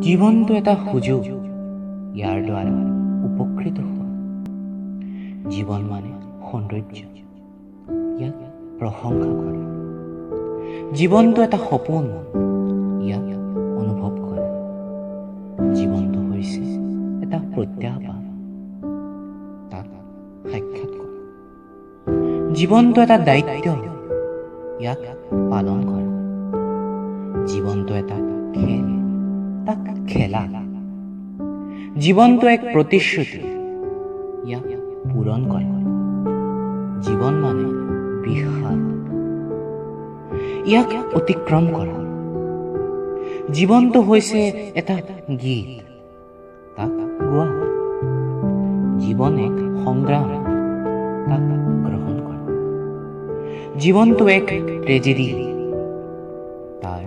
জীৱনটো এটা সুযোগ, ইয়াৰ দ্বাৰা উপকৃত হোৱা। জীৱন মানে সৌন্দৰ্য, ইয়াক প্ৰশংসা কৰা। জীৱনটো এটা সপোন, ইয়াক অনুভৱ কৰা। জীৱনটো হৈছে এটা প্ৰত্যাহ্বান, তাক সাক্ষাৎ কৰা। জীৱনটো এটা দায়িত্ব, ইয়াক পালন কৰা। জীৱনটো এটা খেল, তাক খেলা। জীৱনটো এক প্ৰতিশ্ৰুতি, ইয়াক পূৰণ কৰা। জীৱন মানে বিষাদ, ইয়াক অতিক্ৰম কৰা। জীৱনটো হৈছে এটা গীত, তাক গোৱা। জীৱন এক সংগ্ৰাম, তাক গ্ৰহণ কৰা। জীৱনটো এক ট্ৰেজেডি, তাৰ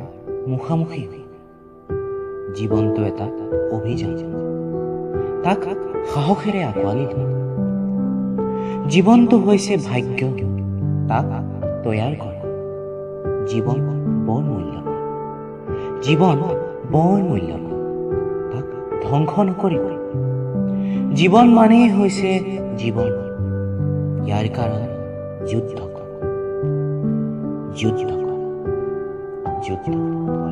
মুখামুখি হোৱা। জীৱনটো এটা অভিযান, তাক সাহসেৰে আঁকোৱালি লোৱা। জীৱনটো হৈছে ভাগ্য, তাক তৈয়াৰ কৰা। জীৱন বৰ মূল্যৱান, জীৱন বৰ মূল্যৱান, তাক ধ্বংস নকৰিব। জীৱন মানেই হৈছে জীৱন, ইয়াৰ কাৰণে যুদ্ধ কৰা, যুদ্ধ কৰা, যুদ্ধ কৰা।